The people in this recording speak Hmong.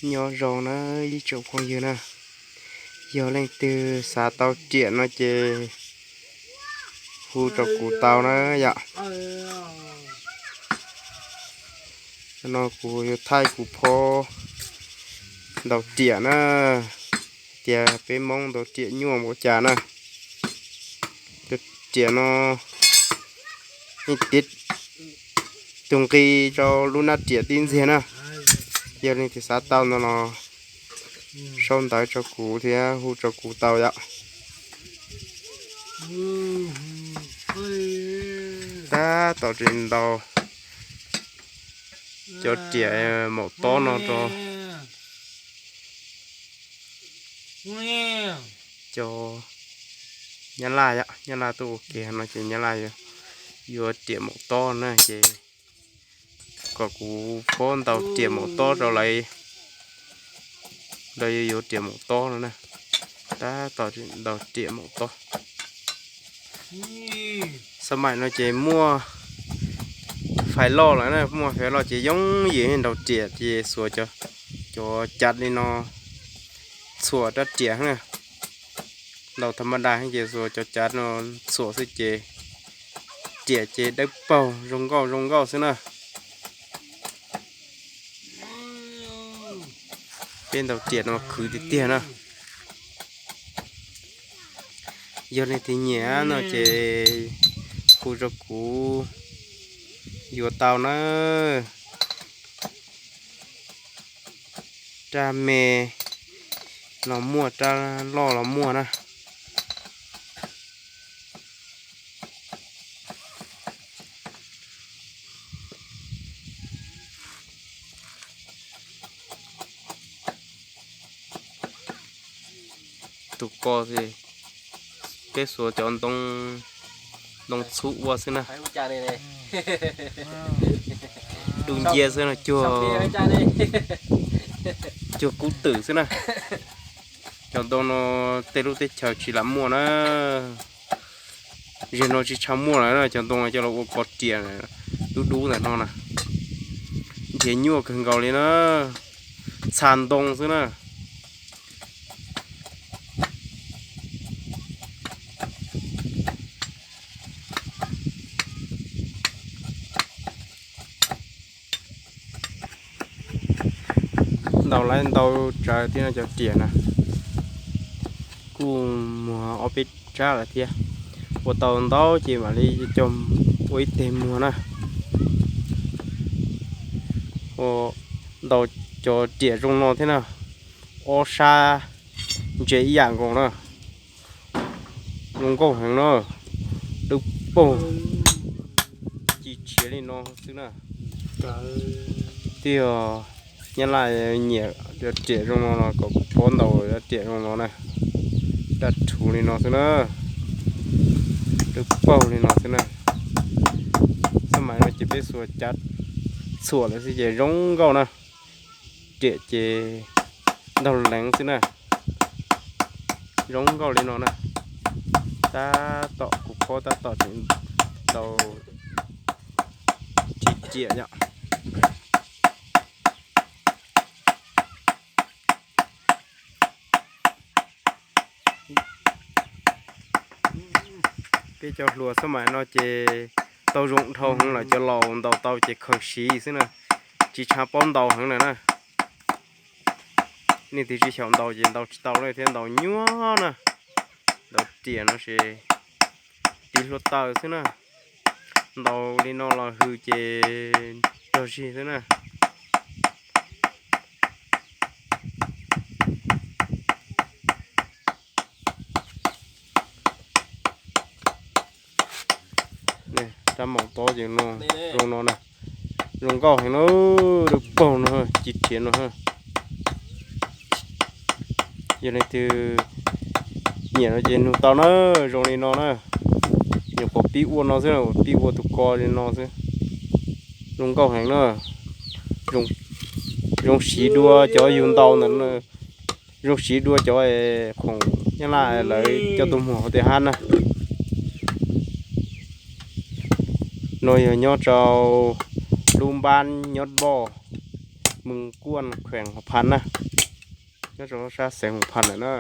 Nyob zoo na ib tsoom phooj ywg na, yog leej twg xav tau riam no ces hu rau kuv tau na yom. No kuv yuav thaij kuv phob ntaus riam na, tias peb Hmoob ntaus riam nyuaj npaum cas na. Cov riam no yeej tiav tus nqi rau lub nab riam tib ntxiag na. Yog leej twg xav tau ntawd los sau ntawv rau kuv thiab hu rau kuv tau yom. Tab tom tseem ntaus cov riam maum tob no rau cov Nyab Laj, Nyab Laj tuaj ua ke no ces Nyab Laj yuav riam maum tob na ces kom kuv phob ntaus riam maum tob rau lawv, lawv yuav yuav riam maum tob no na. Tab tom ntaus riam maum tob. Xab maim no ces muaj fais loj lawm na, muaj fais loj ces yooj yim ntaus riam ces xuas cov cav li no txhuam rab riam na. Ntaus tha ma da ces xuas cov cav no txhuam xwb ces riam ces dawb paug zoo nkauj zoo nkauj xwb na. Peb ntaus riam no khwv tiag tiag na. Yog leej twg nyiam no ces hu rau kuv yuav tau na. Rab me los muaj, rab loj los muaj na. Tus ko ces peb xuas cov ntoo txhub ua xwb na. Dub nciab xwb no, cuag kub twm xwb na. Cov ntoo no tej lub teb chaws tsis lam muaj na. Zaum no tsis tshua muaj lawm na, cov ntoo no coj los ua ko riam dub dub ntawm no na. Nrhiav nyuaj kawg nkaus li na, txha ntoo xwb na. Ntaus lawv ntau tsawv thiab no cov riam na. Kuj muag ob peb tsab lawm thiab. Ua tau ntau ces mam li coj ua ib teg muag na. Ua ntaus cov riam zoo no thiab na, ob sab ntse ib yam nkaus na. Zoo nkauj heev na, dawb paug ci tshiav li no xwb na. Twb yog nyab laj nyiam cov riam zoo no los kom kuv pab ntaus cov riam zoo no na. Daj rhuv li no xwb na, dawb paug li no xwb na. Xab maim no ces peb xuas cav txhuam lawm xwb ces zoo nkauj na. Riam ces ntaug leev xwb na. Zoo nkauj li no na. Tab tom kuv pab tab tom tseem ntaus riam yom. Peb cov hluas xab maim no ces tau zoo dhau heev lawm, cov laus ntaus tau ces khaws siv xwb na, tsis tshua paub ntaus heev lawm na. Nej twb tsis xyaum ntaus ces ntaus tsis tau li thiab, ntaus nyuaj na. Ntaus riam no ces tiv hluav taws xwb na, ntaus li no los hws ces rog zig xwb na. Rab maum tob ces zoo no na, zoo nkauj heev na, dawb paug no, ci tshiav no. Yog leej twg nyiam no ces nug tau na, zoo li no na. Nyuam qhuav pib ua no xwb, pib ua tus ko li no xwb. Zoo nkauj heev na, zoo siv dua cov yug ntaus ntawm, zoo siv dua cov khoom nyab laj lawv coj tuaj muag hauv tej hab na. No yog nyob rau lub npab nyob npoj Kuaj khees Huas Phas na, nyob rau sab xeev Huas Phas lawm na.